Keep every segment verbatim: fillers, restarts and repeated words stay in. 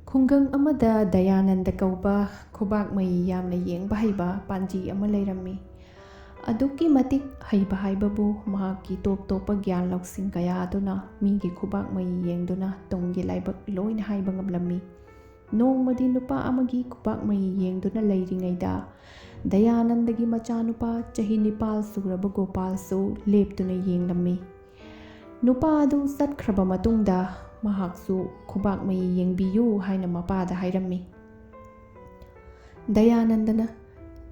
ꯈꯨꯡꯒꯪ ꯑꯃꯗ ꯗꯌꯥꯅꯟꯗ ꯀꯧꯕ ꯈꯨꯕꯥꯛ ꯃꯩ ꯌꯥꯝꯅ ꯌꯦꯡꯕ ꯍꯩꯕ ꯄꯥꯟꯖꯤ ꯑꯃ ꯂꯩꯔꯝꯃꯤ꯫ ꯑꯗꯨꯛꯀꯤ ꯃꯇꯤꯛ ꯍꯩꯕ ꯍꯥꯏꯕꯕꯨ, ꯃꯍꯥꯛꯀꯤ ꯇꯣꯞ ꯇꯣꯞꯄ ꯒ꯭ꯌꯥꯟ ꯂꯧꯁꯤꯡ ꯀꯌꯥ ꯑꯗꯨꯅ ꯃꯤꯒꯤ ꯈꯨꯕꯥꯛ ꯃꯩ ꯌꯦꯡꯗꯨꯅ ꯇꯨꯡꯒꯤ ꯂꯥꯏꯕꯛ ꯂꯣꯏꯅ ꯍꯥꯏꯕ ꯉꯝꯂꯝꯃꯤ꯫ ꯅꯣꯡꯃꯗꯤ ꯅꯨꯄꯥ ꯑꯃꯒꯤ ꯈꯨꯕꯥꯛ ꯃꯩ ꯌꯦꯡꯗꯨꯅ ꯂꯩꯔꯤꯉꯩꯗ, ꯗꯌꯥꯅꯟꯗꯒꯤ ꯃꯆꯥꯅꯨꯄꯥ ꯆꯍꯤ ꯅꯤꯄꯥꯜ ꯁꯨꯔꯕ ꯒꯣꯄꯥꯜꯁꯨ ꯂꯦꯞꯇꯨꯅ ꯌꯦꯡꯂꯝꯃꯤ꯫ ꯅꯨꯄꯥ ꯑꯗꯨ ꯆꯠꯈ꯭ꯔꯕ ꯃꯇꯨꯡꯗ, ꯃꯍꯥꯛꯁꯨ ꯈꯨꯕꯥꯛ ꯃꯩ ꯌꯦꯡꯕꯤꯌꯨ ꯍꯥꯏꯅ ꯃꯄꯥꯗ ꯍꯥꯏꯔꯝꯃꯤ꯫ ꯗꯌꯥꯅꯟꯗꯅ,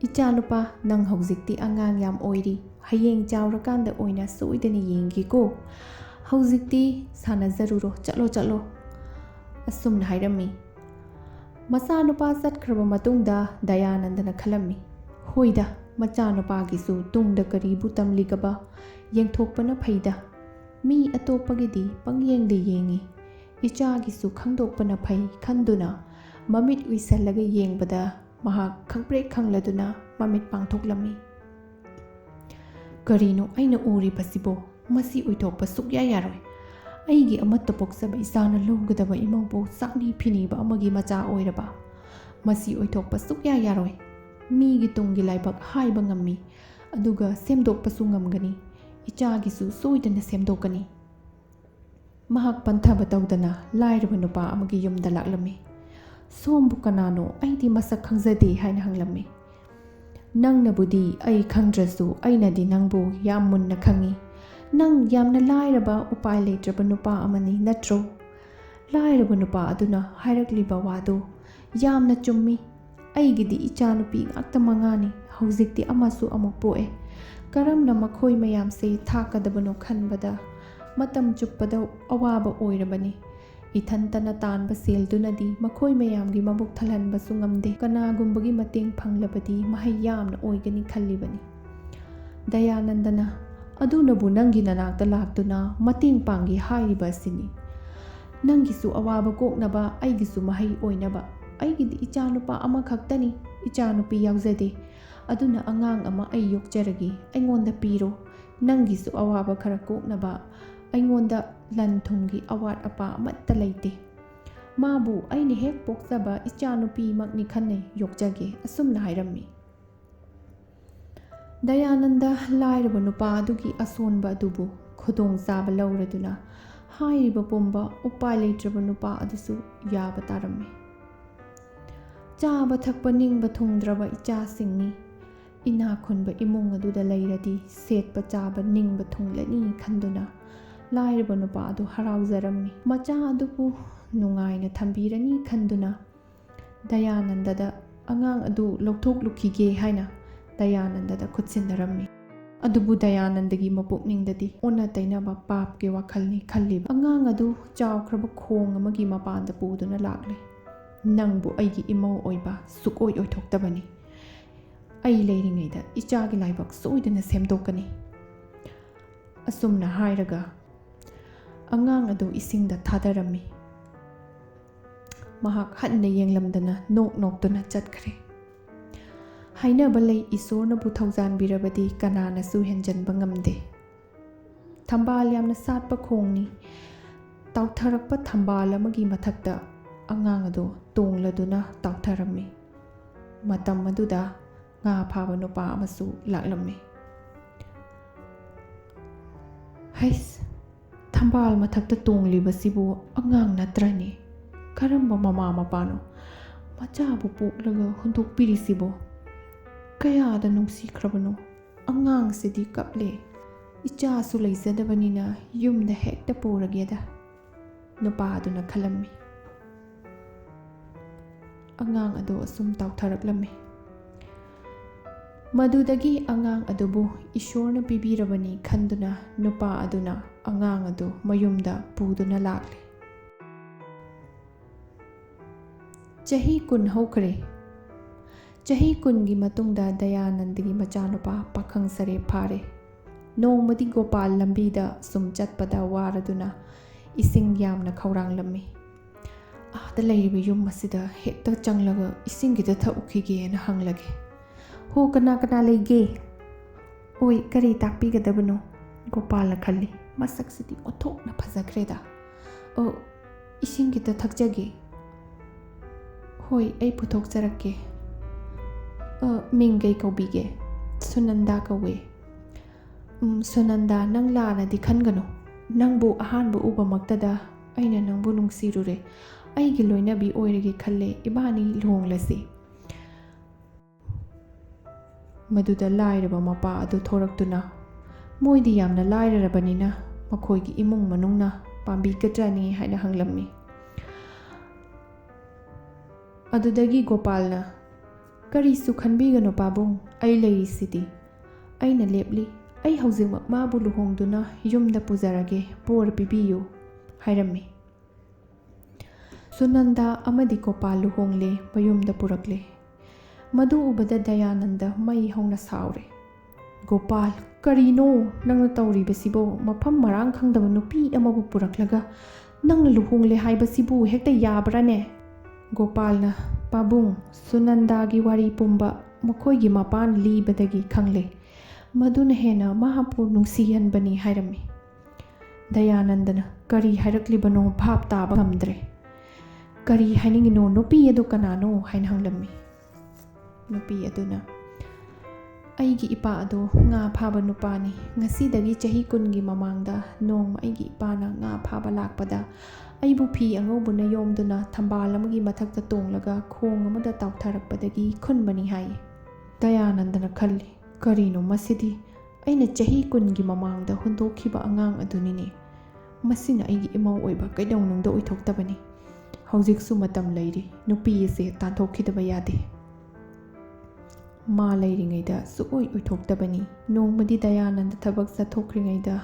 "ꯏꯆꯥꯅꯨꯄꯥ, ꯅꯪ ꯍꯧꯖꯤꯛꯇꯤ ꯑꯉꯥꯡ ꯌꯥꯝ ꯑꯣꯏꯔꯤ, ꯍꯌꯦꯡ ꯆꯥꯎꯔꯀꯥꯟꯗ ꯑꯣꯏꯅ ꯁꯣꯏꯗꯅ ꯌꯦꯡꯒꯦꯀꯣ꯫ ꯍꯧꯖꯤꯛꯇꯤ ꯁꯥꯟꯅꯖꯔꯨꯔꯣ, ꯆꯠꯂꯣ, ꯆꯠꯂꯣ," ꯑꯁꯨꯝꯅ ꯍꯥꯏꯔꯝꯃꯤ꯫ ꯃꯆꯥꯅꯨꯄꯥ ꯆꯠꯈ꯭ꯔꯕ ꯃꯇꯨꯡꯗ ꯗꯌꯥꯅꯟꯗꯅ ꯈꯜꯂꯝꯃꯤ, "ꯍꯣꯏꯗ, ꯃꯆꯥꯅꯨꯄꯥꯒꯤꯁꯨ ꯇꯨꯡꯗ ꯀꯔꯤꯕꯨ ꯇꯝꯂꯤꯒꯕ, ꯌꯦꯡꯊꯣꯛꯄꯅ ꯐꯩꯗ꯫ ꯃꯤ ꯑꯇꯣꯞꯄꯒꯤꯗꯤ ꯄꯪꯌꯦꯡꯗ ꯌꯦꯡꯉꯤ, ꯏꯆꯥꯒꯤꯁꯨ ꯈꯪꯗꯣꯛꯄꯅ ꯐꯩ" ꯈꯟꯗꯨꯅ ꯃꯃꯤꯠ ꯎꯏꯁꯜꯂꯒ ꯌꯦꯡꯕꯗ, ꯃꯍꯥꯛ ꯈꯪꯄ꯭ꯔꯦꯛ ꯈꯪꯂꯗꯨꯅ ꯃꯃꯤꯠ ꯄꯥꯡꯊꯣꯛꯂꯝꯃꯤ꯫ "ꯀꯔꯤꯅꯣ ꯑꯩꯅ ꯎꯔꯤꯕꯁꯤꯕꯣ? ꯃꯁꯤ ꯑꯣꯏꯊꯣꯛꯄ ꯁꯨꯛꯌꯥ ꯌꯥꯔꯣꯏ꯫ ꯑꯩꯒꯤ ꯑꯃꯠꯇ ꯄꯣꯛꯆꯕ ꯏꯆꯥꯅ ꯂꯧꯒꯗꯕ ꯏꯃꯧꯕꯨ ꯆꯥꯛꯅꯤ ꯐꯤꯅꯤꯕ ꯑꯃꯒꯤ ꯃꯆꯥ ꯑꯣꯏꯔꯕ? ꯃꯁꯤ ꯑꯣꯏꯊꯣꯛꯄ ꯁꯨꯛꯌꯥ ꯌꯥꯔꯣꯏ꯫ ꯃꯤꯒꯤ ꯇꯨꯡꯒꯤ ꯂꯥꯏꯕꯛ ꯍꯥꯏꯕ ꯉꯝꯃꯤ, ꯑꯗꯨꯒ ꯁꯦꯝꯗꯣꯛꯄꯁꯨ ꯉꯝꯒꯅꯤ꯫ ꯏꯆꯥꯒꯤꯁꯨ ꯁꯣꯏꯗꯅ ꯁꯦꯝꯗꯣꯛꯀꯅꯤ꯫" ꯃꯍꯥꯛ ꯄꯟꯊꯕ ꯇꯧꯗꯅ ꯂꯥꯏꯔꯕ ꯅꯨꯄꯥ ꯑꯃꯒꯤ ꯌꯨꯝꯗ ꯂꯥꯛꯂꯝꯃꯤ꯫ "ꯁꯣꯝꯕꯨ ꯀꯅꯥꯅꯣ? ꯑꯩꯗꯤ ꯃꯁꯛ ꯈꯪꯖꯗꯦ" ꯍꯥꯏꯅ ꯍꯪꯂꯝꯃꯤ꯫ "ꯅꯪꯅꯕꯨꯗꯤ ꯑꯩ ꯈꯪꯗ꯭ꯔꯁꯨ, ꯑꯩꯅꯗꯤ ꯅꯪꯕꯨ ꯌꯥꯝ ꯃꯨꯟꯅ ꯈꯪꯏ꯫ ꯅꯪ ꯌꯥꯝꯅ ꯂꯥꯏꯔꯕ, ꯎꯄꯥꯏ ꯂꯩꯇ꯭ꯔꯕ ꯅꯨꯄꯥ ꯑꯃꯅꯤ, ꯅꯠꯇ꯭ꯔꯣ?" ꯂꯥꯏꯔꯕ ꯅꯨꯄꯥ ꯑꯗꯨꯅ ꯍꯥꯏꯔꯛꯂꯤꯕ ꯋꯥꯗꯨ ꯌꯥꯝꯅ ꯆꯨꯝꯃꯤ꯫ "ꯑꯩꯒꯤꯗꯤ ꯏꯆꯥꯅꯨꯄꯤ ꯉꯥꯛꯇ ꯃꯉꯥꯅꯤ꯫ ꯍꯧꯖꯤꯛꯇꯤ ꯑꯃꯁꯨ ꯑꯃꯨꯛ ꯄꯣꯛꯑꯦ꯫ ꯀꯔꯝꯅ ꯃꯈꯣꯏ ꯃꯌꯥꯝꯁꯦ ꯊꯥꯛꯀꯗꯕꯅꯣ ꯈꯟꯕꯗ ꯃꯇꯝ ꯆꯨꯞꯄꯗ ꯑꯋꯥꯕ ꯑꯣꯏꯔꯕꯅꯤ꯫ ꯏꯊꯟꯇꯅ ꯇꯥꯟꯕ ꯁꯦꯜꯗꯨꯅꯗꯤ ꯃꯈꯣꯏ ꯃꯌꯥꯝꯒꯤ ꯃꯕꯨꯛ ꯊꯜꯍꯟꯕꯁꯨ ꯉꯝꯗꯦ꯫ ꯀꯅꯥꯒꯨꯝꯕꯒꯤ ꯃꯇꯦꯡ ꯐꯪꯂꯕꯗꯤ ꯃꯍꯩ ꯌꯥꯝꯅ ꯑꯣꯏꯒꯅꯤ ꯈꯜꯂꯤꯕꯅꯤ꯫" ꯗꯌꯥꯅꯟꯗꯅ, "ꯑꯗꯨꯅꯕꯨ ꯅꯪꯒꯤ ꯅꯅꯥꯛꯇ ꯂꯥꯛꯇꯨꯅ ꯃꯇꯦꯡ ꯄꯥꯡꯒꯦ ꯍꯥꯏꯔꯤꯕ ꯑꯁꯤꯅꯤ꯫ ꯅꯪꯒꯤꯁꯨ ꯑꯋꯥꯕ ꯀꯣꯛꯅꯕ, ꯑꯩꯒꯤꯁꯨ ꯃꯍꯩ ꯑꯣꯏꯅꯕ꯫ ꯑꯩꯒꯤꯗꯤ ꯏꯆꯥꯅꯨꯄꯥ ꯑꯃꯈꯛꯇꯅꯤ, ꯏꯆꯥꯅꯨꯄꯤ ꯌꯥꯎꯖꯗꯦ꯫ ꯑꯗꯨꯅ ꯑꯉꯥꯡ ꯑꯃ ꯑꯩ ꯌꯣꯛꯆꯔꯒꯦ, ꯑꯩꯉꯣꯟꯗ ꯄꯤꯔꯣ꯫ ꯅꯪꯒꯤꯁꯨ ꯑꯋꯥꯕ ꯈꯔ ꯀꯣꯛꯅꯕ꯫ ꯑꯩꯉꯣꯟꯗ ꯂꯟ ꯊꯨꯝꯒꯤ ꯑꯋꯥꯠ ꯑꯄꯥ ꯑꯃꯠꯇ ꯂꯩꯇꯦ꯫" ꯃꯥꯕꯨ ꯑꯩꯅ ꯍꯦꯛ ꯄꯣꯛꯆꯕ ꯏꯆꯥꯅꯨꯄꯤꯃꯛꯅꯤ ꯈꯟꯅ ꯌꯣꯛꯆꯒꯦ" ꯑꯁꯨꯝꯅ ꯍꯥꯏꯔꯝꯃꯤ꯫ ꯗꯌꯥꯅꯟꯗ ꯂꯥꯏꯔꯕ ꯅꯨꯄꯥ ꯑꯗꯨꯒꯤ ꯑꯁꯣꯟꯕ ꯑꯗꯨꯕꯨ ꯈꯨꯗꯣꯡꯆꯥꯕ ꯂꯧꯔꯗꯨꯅ ꯍꯥꯏꯔꯤꯕ ꯄꯨꯝꯕ ꯎꯄꯥꯏ ꯂꯩꯇ꯭ꯔꯕ ꯅꯨꯄꯥ ꯑꯗꯨꯁꯨ ꯌꯥꯕ ꯇꯥꯔꯝꯃꯤ꯫ ꯆꯥꯕ ꯊꯛꯄ ꯅꯤꯡꯕ ꯊꯨꯡꯗ꯭ꯔꯕ ꯏꯆꯥꯁꯤꯡꯅꯤ꯫ ꯏꯅꯥꯛ ꯈꯨꯟꯕ ꯏꯃꯨꯡ ꯑꯗꯨꯗ ꯂꯩꯔꯗꯤ ꯁꯦꯠꯄ ꯆꯥꯕ ꯅꯤꯡꯕ ꯊꯨꯡꯂꯅꯤ ꯈꯟꯗꯨꯅ ꯂꯥꯏꯔꯕ ꯅꯨꯄꯥ ꯑꯗꯨ ꯍꯔꯥꯎꯖꯔꯝꯃꯤ꯫ ꯃꯆꯥ ꯑꯗꯨꯕꯨ ꯅꯨꯡꯉꯥꯏꯅ ꯊꯝꯕꯤꯔꯅꯤ ꯈꯟꯗꯨꯅ ꯗꯌꯥꯅꯟꯗꯗ "ꯑꯉꯥꯡ ꯑꯗꯨ ꯂꯧꯊꯣꯛꯂꯨꯈꯤꯒꯦ" ꯍꯥꯏꯅ ꯗꯌꯥꯅꯟꯗꯗ ꯈꯨꯠꯁꯤꯟꯅꯔꯝꯃꯤ꯫ ꯑꯗꯨꯕꯨ ꯗꯌꯥꯅꯟꯗꯒꯤ ꯃꯄꯨꯛꯅꯤꯡꯗꯗꯤ ꯑꯣꯟꯅ ꯇꯩꯅꯕ ꯄꯥꯞꯀꯤ ꯋꯥꯈꯜꯅꯤ ꯈꯜꯂꯤꯕ꯫ "ꯑꯉꯥꯡ ꯑꯗꯨ ꯆꯥꯎꯈ꯭ꯔꯕ ꯈꯣꯡ ꯑꯃꯒꯤ ꯃꯄꯥꯟꯗ ꯄꯨꯗꯨꯅ ꯂꯥꯛꯂꯦ꯫ ꯅꯪꯕꯨ ꯑꯩꯒꯤ ꯏꯃꯧ ꯑꯣꯏꯕ ꯁꯨꯛꯑꯣꯏ ꯑꯣꯏꯊꯣꯛꯇꯕꯅꯤ꯫ ꯑꯩ ꯂꯩꯔꯤꯉꯩꯗ ꯏꯆꯥꯒꯤ ꯂꯥꯏꯕꯛ ꯁꯣꯏꯗꯅ ꯁꯦꯝꯗꯣꯛꯀꯅꯤ" ꯑꯁꯨꯝꯅ ꯍꯥꯏꯔꯒ ꯑꯉꯥꯡ ꯑꯗꯨ ꯏꯁꯤꯡꯗ ꯊꯥꯗꯔꯝꯃꯤ꯫ ꯃꯍꯥꯛ ꯍꯟꯅ ꯌꯦꯡꯂꯝꯗꯅ ꯅꯣꯛ ꯅꯣꯛꯇꯨꯅ ꯆꯠꯈ꯭ꯔꯦ꯫ ꯍꯥꯏꯅꯕ ꯂꯩ, ꯏꯁꯣꯔꯅꯕꯨ ꯊꯧꯖꯥꯟꯕꯤꯔꯕꯗꯤ ꯀꯅꯥꯅꯁꯨ ꯍꯦꯟꯖꯟꯕ ꯉꯝꯗꯦ꯫ ꯊꯝꯕꯥꯜ ꯌꯥꯝꯅ ꯁꯥꯠꯄ ꯈꯣꯡꯅꯤ꯫ ꯇꯥꯎꯊꯔꯛꯄ ꯊꯝꯕꯥꯜ ꯑꯃꯒꯤ ꯃꯊꯛꯇ ꯑꯉꯥꯡ ꯑꯗꯨ ꯇꯣꯡꯂꯗꯨꯅ ꯇꯥꯎꯊꯔꯝꯃꯤ꯫ ꯃꯇꯝ ꯑꯗꯨꯗ ꯉꯥ ꯐꯥꯕ ꯅꯨꯄꯥ ꯑꯃꯁꯨ ꯂꯥꯛꯂꯝꯃꯤ꯫ "ꯍꯩꯁ, ꯊꯝꯕꯥꯜ ꯃꯊꯛꯇ ꯇꯣꯡꯂꯤꯕꯁꯤꯕꯨ ꯑꯉꯥꯡ ꯅꯠꯇ꯭ꯔꯅꯦ? ꯀꯔꯝꯕ ꯃꯃꯥ ꯃꯄꯥꯅꯣ ꯃꯆꯥꯕꯨ ꯄꯣꯛꯂꯒ ꯍꯨꯟꯗꯣꯛꯄꯤꯔꯤꯁꯤꯕꯣ? ꯀꯌꯥꯗ ꯅꯨꯡꯁꯤꯈ꯭ꯔꯕꯅꯣ꯫ ꯑꯉꯥꯡꯁꯤꯗꯤ ꯀꯞꯂꯦ꯫ ꯏꯆꯥꯁꯨ ꯂꯩꯖꯗꯕꯅꯤꯅ ꯌꯨꯝꯗ ꯍꯦꯛꯇ ꯄꯨꯔꯒꯦꯗ" ꯅꯨꯄꯥ ꯑꯗꯨꯅ ꯈꯜꯂꯝꯃꯤ꯫ ꯑꯉꯥꯡ ꯑꯗꯨ ꯑꯁꯨꯝ ꯇꯥꯎꯊꯔꯛꯂꯝꯃꯤ꯫ ꯃꯗꯨꯗꯒꯤ ꯑꯉꯥꯡ ꯑꯗꯨꯕꯨ ꯏꯁꯣꯔꯅ ꯄꯤꯕꯤꯔꯕꯅꯤ ꯈꯟꯗꯨꯅ ꯅꯨꯄꯥ ꯑꯗꯨꯅ ꯑꯉꯥꯡ ꯑꯗꯨ ꯃꯌꯨꯝꯗ ꯄꯨꯗꯨꯅ ꯂꯥꯛꯂꯦ꯫ ꯆꯍꯤ ꯀꯨꯟ ꯍꯧꯈ꯭ꯔꯦ꯫ ꯆꯍꯤ ꯀꯨꯟꯒꯤ ꯃꯇꯨꯡꯗ ꯗꯌꯥꯅꯟꯗꯒꯤ ꯃꯆꯥꯅꯨꯄꯥ ꯄꯥꯈꯪ ꯁꯥꯔꯦ ꯐꯥꯔꯦ꯫ ꯅꯣꯡꯃꯗꯤ ꯒꯣꯄꯥꯜ ꯂꯝꯕꯤꯗ ꯁꯨꯝ ꯆꯠꯄꯗ ꯋꯥꯔꯗꯨꯅ ꯏꯁꯤꯡ ꯌꯥꯝꯅ ꯈꯧꯔꯥꯡꯂꯝꯃꯤ꯫ "ꯑꯥꯗ ꯂꯩꯔꯤꯕ ꯌꯨꯝ ꯑꯁꯤꯗ ꯍꯦꯛꯇ ꯆꯪꯂꯒ ꯏꯁꯤꯡ ꯈꯤꯇ ꯊꯛꯎꯈꯤꯒꯦꯅ ꯍꯪꯂꯒꯦ꯫ ꯍꯣ, ꯀꯅꯥ ꯀꯅꯥ ꯂꯩꯒꯦ? ꯑꯣꯏ, ꯀꯔꯤ ꯇꯥꯛꯄꯤꯒꯗꯕꯅꯣ?" ꯒꯣꯄꯥꯜꯅ ꯈꯜꯂꯤ꯫ "ꯃꯁꯛꯁꯤꯗꯤ ꯑꯣꯟꯊꯣꯛꯅ ꯐꯖꯈ꯭ꯔꯦꯗ꯫ ꯑꯣ, "ꯏꯁꯤꯡ ꯈꯤꯇ ꯊꯛꯆꯒꯦ꯫" "ꯍꯣꯏ, ꯑꯩ ꯄꯨꯊꯣꯛꯆꯔꯛꯀꯦ꯫ ꯑ, ꯃꯤꯡ ꯀꯩ ꯀꯧꯕꯤꯒꯦ?" "ꯁꯨꯅꯟꯗꯥ ꯀꯧꯋꯦ꯫" "ꯎꯝ, ꯁꯨꯅꯟꯗꯥ, ꯅꯪ ꯂꯥꯟꯅꯗꯤ ꯈꯟꯒꯅꯨ꯫ ꯅꯪꯕꯨ ꯑꯍꯥꯟꯕ ꯎꯕꯃꯛꯇꯗ ꯑꯩꯅ ꯅꯪꯕꯨ ꯅꯨꯡꯁꯤꯔꯨꯔꯦ꯫ ꯑꯩꯒꯤ ꯂꯣꯏꯅꯕꯤ ꯑꯣꯏꯔꯒꯦ ꯈꯜꯂꯦ꯫ ꯏꯕꯥꯅꯤ ꯂꯨꯍꯣꯡꯂꯁꯤ꯫" ꯃꯗꯨꯗ ꯂꯥꯏꯔꯕ ꯃꯄꯥ ꯑꯗꯨ ꯊꯣꯔꯛꯇꯨꯅ, "ꯃꯣꯏꯗꯤ ꯌꯥꯝꯅ ꯂꯥꯏꯔꯔꯕꯅꯤꯅ ꯃꯈꯣꯏꯒꯤ ꯏꯃꯨꯡ ꯃꯅꯨꯡꯅ ꯄꯥꯝꯕꯤꯒꯗ꯭ꯔꯅꯤ?" ꯍꯥꯏꯅ ꯍꯪꯂꯝꯃꯤ꯫ ꯑꯗꯨꯗꯒꯤ ꯒꯣꯄꯥꯜꯅ, "ꯀꯔꯤꯁꯨ ꯈꯟꯕꯤꯒꯅꯨ ꯄꯥꯕꯨꯡ, ꯑꯩ ꯂꯩꯔꯤꯁꯤꯗꯤ꯫ ꯑꯩꯅ ꯂꯦꯞꯂꯤ꯫ ꯑꯩ ꯍꯧꯖꯤꯛꯃꯛ ꯃꯥꯕꯨ ꯂꯨꯍꯣꯡꯗꯨꯅ ꯌꯨꯝꯗ ꯄꯨꯖꯔꯒꯦ, ꯕꯣꯔ ꯄꯤꯕꯤꯌꯨ," ꯍꯥꯏꯔꯝꯃꯤ꯫ ꯁꯨꯅꯟꯗꯥ ꯑꯃꯗꯤ ꯒꯣꯄꯥꯜ ꯂꯨꯍꯣꯡꯂꯦ, ꯃꯌꯨꯝꯗ ꯄꯨꯔꯛꯂꯦ꯫ ꯃꯗꯨ ꯎꯕꯗ ꯗꯌꯥꯅꯟꯗ ꯃꯩ ꯍꯧꯅ ꯁꯥꯎꯔꯦ꯫ "ꯒꯣꯄꯥꯜ, ꯀꯔꯤꯅꯣ ꯅꯪꯅ ꯇꯧꯔꯤꯕꯁꯤꯕꯣ? ꯃꯐꯝ ꯃꯔꯥꯡ ꯈꯪꯗꯕ ꯅꯨꯄꯤ ꯑꯃꯕꯨ ꯄꯨꯔꯛꯂꯒ ꯅꯪꯅ ꯂꯨꯍꯣꯡꯂꯦ ꯍꯥꯏꯕꯁꯤꯕꯨ ꯍꯦꯛꯇ ꯌꯥꯕ꯭ꯔꯥꯅꯦ?" ꯒꯣꯄꯥꯜꯅ, "ꯄꯥꯕꯨꯡ, ꯁꯨꯅꯟꯗꯥꯒꯤ ꯋꯥꯔꯤ ꯄꯨꯝꯕ ꯃꯈꯣꯏꯒꯤ ꯃꯄꯥꯅ ꯂꯤꯕꯗꯒꯤ ꯈꯪꯂꯦ꯫ ꯃꯗꯨꯅ ꯍꯦꯟꯅ ꯃꯍꯥꯛꯄꯨ ꯅꯨꯡꯁꯤꯍꯟꯕꯅꯤ," ꯍꯥꯏꯔꯝꯃꯤ꯫ ꯗꯌꯥꯅꯟꯗꯅ ꯀꯔꯤ ꯍꯥꯏꯔꯛꯂꯤꯕꯅꯣ ꯚꯥꯞ ꯇꯥꯕ ꯉꯝꯗ꯭ꯔꯦ꯫ "ꯀꯔꯤ ꯍꯥꯏꯅꯤꯡꯉꯤꯅꯣ? ꯅꯨꯄꯤ ꯑꯗꯨ ꯀꯅꯥꯅꯣ?" ꯍꯥꯏꯅ ꯍꯪꯂꯝꯃꯤ꯫ ꯅꯨꯄꯤ ꯑꯗꯨꯅ, "ꯑꯩꯒꯤ ꯏꯄꯥ ꯑꯗꯨ ꯉꯥ ꯐꯥꯕ ꯅꯨꯄꯥꯅꯤ꯫ ꯉꯁꯤꯗꯒꯤ ꯆꯍꯤ ꯀꯨꯟꯒꯤ ꯃꯃꯥꯡꯗ ꯅꯣꯡꯃ ꯑꯩꯒꯤ ꯏꯄꯥꯅ ꯉꯥ ꯐꯥꯕ ꯂꯥꯛꯄꯗ ꯑꯩꯕꯨ ꯐꯤ ꯑꯉꯧꯕꯅ ꯌꯣꯝꯗꯨꯅ ꯊꯝꯕꯥꯜ ꯑꯃꯒꯤ ꯃꯊꯛꯇ ꯇꯣꯡꯂꯒ ꯈꯣꯡ ꯑꯃꯗ ꯇꯥꯎꯊꯔꯛꯄꯗꯒꯤ ꯈꯨꯟꯕꯅꯤ" ꯍꯥꯏꯌꯦ꯫ ꯗꯌꯥꯅꯟꯗꯅ ꯈꯜꯂꯤ, "ꯀꯔꯤꯅꯣ ꯃꯁꯤꯗꯤ? ꯑꯩꯅ ꯆꯍꯤ ꯀꯨꯟꯒꯤ ꯃꯃꯥꯡꯗ ꯍꯨꯟꯗꯣꯛꯈꯤꯕ ꯑꯉꯥꯡ ꯑꯗꯨꯅꯤꯅꯦ꯫ ꯃꯁꯤꯅ ꯑꯩꯒꯤ ꯏꯃꯧ ꯑꯣꯏꯕ ꯀꯩꯗꯧꯅꯨꯡꯗ ꯑꯣꯏꯊꯣꯛꯇꯕꯅꯤ꯫ ꯍꯧꯖꯤꯛꯁꯨ ꯃꯇꯝ ꯂꯩꯔꯤ꯫ ꯅꯨꯄꯤ ꯑꯁꯦ ꯇꯥꯟꯊꯣꯛꯈꯤꯗꯕ ꯌꯥꯗꯦ꯫" ꯃꯥ ꯂꯩꯔꯤꯉꯩꯗ ꯁꯨꯛꯑꯣꯏ ꯑꯣꯏꯊꯣꯛꯇꯕꯅꯤ꯫ ꯅꯣꯡꯃꯗꯤ ꯗꯌꯥꯅꯟꯗ ꯊꯕꯛ ꯆꯠꯊꯣꯛꯈ꯭ꯔꯤꯉꯩꯗ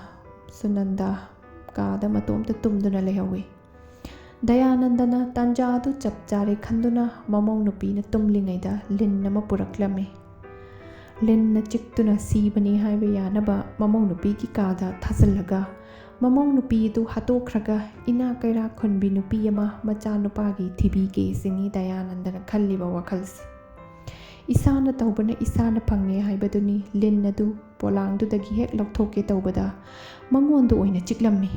ꯁꯨꯅꯟꯗꯥ ꯀꯥꯗ ꯃꯇꯣꯝꯇ ꯇꯨꯝꯗꯨꯅ ꯂꯩꯍꯧꯋꯤ꯫ ꯗꯌꯥꯅꯟꯗꯅ ꯇꯥꯟꯖꯥ ꯑꯗꯨ ꯆꯞ ꯆꯥꯔꯦ ꯈꯟꯗꯨꯅ ꯃꯃꯧ ꯅꯨꯄꯤꯅ ꯇꯨꯝꯂꯤꯉꯩꯗ ꯂꯤꯟ ꯑꯃ ꯄꯨꯔꯛꯂꯝꯃꯤ꯫ ꯂꯤꯟꯅ ꯆꯤꯛꯇꯨꯅ ꯁꯤꯕꯅꯤ ꯍꯥꯏꯕ ꯌꯥꯅꯕ ꯃꯃꯧ ꯅꯨꯄꯤꯒꯤ ꯀꯥꯗ ꯊꯥꯖꯤꯜꯂꯒ ꯃꯃꯧ ꯅꯨꯄꯤ ꯑꯗꯨ ꯍꯥꯠꯇꯣꯛꯈ꯭ꯔꯒ ꯏꯅꯥꯛ ꯀꯩꯔꯥꯛ ꯈꯨꯟꯕꯤ ꯅꯨꯄꯤ ꯑꯃ ꯃꯆꯥꯅꯨꯄꯥꯒꯤ ꯊꯤꯕꯤꯒꯦ ꯁꯤꯅꯤ ꯗꯌꯥꯅꯟꯗꯅ ꯈꯜꯂꯤꯕ ꯋꯥꯈꯜꯁꯤ꯫ ꯏꯁꯥꯅ ꯇꯧꯕꯅ ꯏꯁꯥꯅ ꯐꯪꯉꯦ ꯍꯥꯏꯕꯗꯨꯅꯤ꯫ ꯂꯤꯟ ꯑꯗꯨ ꯄꯣꯂꯥꯡꯗꯨꯗꯒꯤ ꯍꯦꯛ ꯂꯧꯊꯣꯛꯀꯦ ꯇꯧꯕꯗ ꯃꯉꯣꯟꯗ ꯑꯣꯏꯅ ꯆꯤꯛꯂꯝꯃꯤ꯫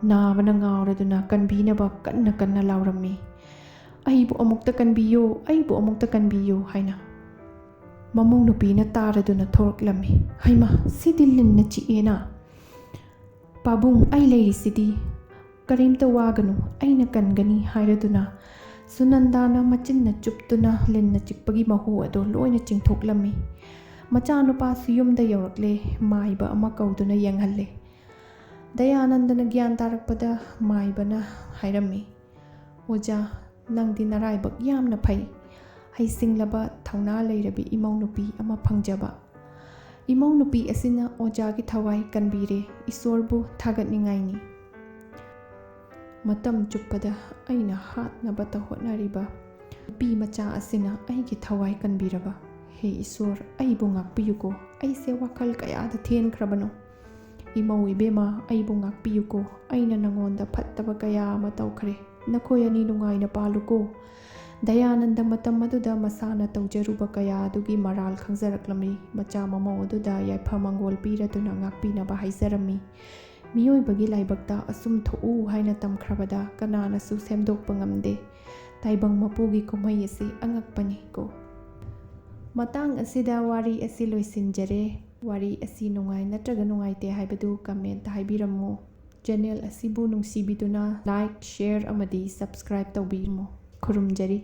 ꯅꯥꯕꯅ ꯉꯥꯎꯔꯗꯨꯅ ꯀꯟꯕꯤꯅꯕ ꯀꯟꯅ ꯀꯟꯅ ꯂꯥꯎꯔꯝꯃꯤ꯫ "ꯑꯩꯕꯨ ꯑꯃꯨꯛꯇ ꯀꯟꯕꯤꯌꯨ, ꯑꯩꯕꯨ ꯑꯃꯨꯛꯇ ꯀꯟꯕꯤꯌꯨ" ꯍꯥꯏꯅ꯫ ꯃꯃꯧ ꯅꯨꯄꯤꯅ ꯇꯥꯔꯗꯨꯅ ꯊꯣꯔꯛꯂꯝꯃꯤ꯫ "ꯍꯩꯃꯥ, ꯁꯤꯗꯤ ꯂꯤꯟꯅ ꯆꯤꯛꯑꯦꯅ!" "ꯄꯥꯕꯨꯡ, ꯑꯩ ꯂꯩꯔꯤꯁꯤꯗꯤ, ꯀꯔꯤꯝꯇ ꯋꯥꯒꯅꯨ, ꯑꯩꯅ ꯀꯟꯒꯅꯤ" ꯍꯥꯏꯔꯗꯨꯅ ꯁꯨꯅꯟꯗꯥꯅ ꯃꯆꯤꯟꯅ ꯆꯨꯞꯇꯨꯅ ꯂꯤꯟꯅ ꯆꯤꯛꯄꯒꯤ ꯃꯍꯨ ꯑꯗꯨ ꯂꯣꯏꯅ ꯆꯤꯡꯊꯣꯛꯂꯝꯃꯤ꯫ ꯃꯆꯥꯅꯨꯄꯥꯁꯨ ꯌꯨꯝꯗ ꯌꯧꯔꯛꯂꯦ, ꯃꯥꯏꯕ ꯑꯃ ꯀꯧꯗꯨꯅ ꯌꯦꯡꯍꯜꯂꯦ꯫ ꯗꯌꯥꯅꯟꯗꯅ ꯒ꯭ꯌꯥꯟ ꯇꯥꯔꯛꯄꯗ ꯃꯥꯏꯕꯅ ꯍꯥꯏꯔꯝꯃꯤ, "ꯑꯣꯖꯥ, ꯅꯪꯗꯤ ꯅꯔꯥꯏꯕꯛ ꯌꯥꯝꯅ ꯐꯩ꯫ ꯍꯩꯁꯤꯡꯂꯕ, ꯊꯧꯅꯥ ꯂꯩꯔꯕꯤ ꯏꯃꯧ ꯅꯨꯄꯤ ꯑꯃ ꯐꯪꯖꯕ꯫ ꯏꯃꯧ ꯅꯨꯄꯤ ꯑꯁꯤꯅ ꯑꯣꯖꯥꯒꯤ ꯊꯋꯥꯏ ꯀꯟꯕꯤꯔꯦ꯫ ꯏꯁꯣꯔꯕꯨ ꯊꯥꯒꯠꯅꯤꯡꯉꯥꯏꯅꯤ꯫ ꯃꯇꯝ ꯆꯨꯞꯄꯗ ꯑꯩꯅ ꯍꯥꯠꯅꯕꯇ ꯍꯣꯠꯅꯔꯤꯕ ꯅꯨꯄꯤ ꯃꯆꯥ ꯑꯁꯤꯅ ꯑꯩꯒꯤ ꯊꯋꯥꯏ ꯀꯟꯕꯤꯔꯕ꯫ ꯍꯦ ꯏꯁꯣꯔ, ꯑꯩꯕꯨ ꯉꯥꯛꯄꯤꯌꯨꯀꯣ꯫ ꯑꯩꯁꯦ ꯋꯥꯈꯜ ꯀꯌꯥꯗ ꯊꯦꯟꯈ꯭ꯔꯕꯅꯣ꯫ ꯏꯃꯧ ꯏꯕꯦꯝꯃ, ꯑꯩꯕꯨ ꯉꯥꯛꯄꯤꯌꯨꯀꯣ꯫ ꯑꯩꯅ ꯅꯉꯣꯟꯗ ꯐꯠꯇꯕ ꯀꯌꯥ ꯑꯃ ꯇꯧꯈ꯭ꯔꯦ꯫ ꯅꯈꯣꯏ ꯑꯅꯤ ꯅꯨꯡꯉꯥꯏꯅ ꯄꯥꯜꯂꯨꯀꯣ"꯫ ꯗꯌꯥꯅꯟꯗ ꯃꯇꯝ ꯑꯗꯨꯗ ꯃꯁꯥꯅ ꯇꯧꯖꯔꯨꯕ ꯀꯌꯥ ꯑꯗꯨꯒꯤ ꯃꯔꯥꯜ ꯈꯪꯖꯔꯛꯂꯝꯃꯤ꯫ ꯃꯆꯥ ꯃꯃꯧ ꯑꯗꯨꯗ ꯌꯥꯏꯐ ꯃꯪꯒꯣꯜ ꯄꯤꯔꯗꯨꯅ ꯉꯥꯛꯄꯤꯅꯕ ꯍꯥꯏꯖꯔꯝꯃꯤ꯫ ꯃꯤꯑꯣꯏꯕꯒꯤ ꯂꯥꯏꯕꯛꯇ ꯑꯁꯨꯝ ꯊꯣꯛꯎ ꯍꯥꯏꯅ ꯇꯝꯈ꯭ꯔꯕꯗ ꯀꯅꯥꯅꯁꯨ ꯁꯦꯝꯗꯣꯛꯄ ꯉꯝꯗꯦ꯫ ꯇꯥꯏꯕꯪ ꯃꯄꯨꯒꯤ ꯀꯨꯝꯍꯩ ꯑꯁꯤ ꯑꯉꯛꯄꯅꯤꯀꯣ꯫ ꯃꯇꯥꯡ ꯑꯁꯤꯗ ꯋꯥꯔꯤ ꯑꯁꯤ ꯂꯣꯏꯁꯤꯟꯖꯔꯦ꯫ ꯋꯥꯔꯤ ꯑꯁꯤ ꯅꯨꯡꯉꯥꯏ ꯅꯠꯇ꯭ꯔꯒ ꯅꯨꯡꯉꯥꯏꯇꯦ ꯍꯥꯏꯕꯗꯨ comment ꯍꯥꯏꯕꯤꯔꯝꯃꯨ꯫ Channel ꯑꯁꯤꯕꯨ ꯅꯨꯡꯁꯤꯕꯤꯗꯨꯅ like, share ꯑꯃꯗꯤ subscribe ꯇꯧꯕꯤꯔꯝꯃꯨ꯫ ꯈꯨꯔꯨꯝꯖꯔꯤ꯫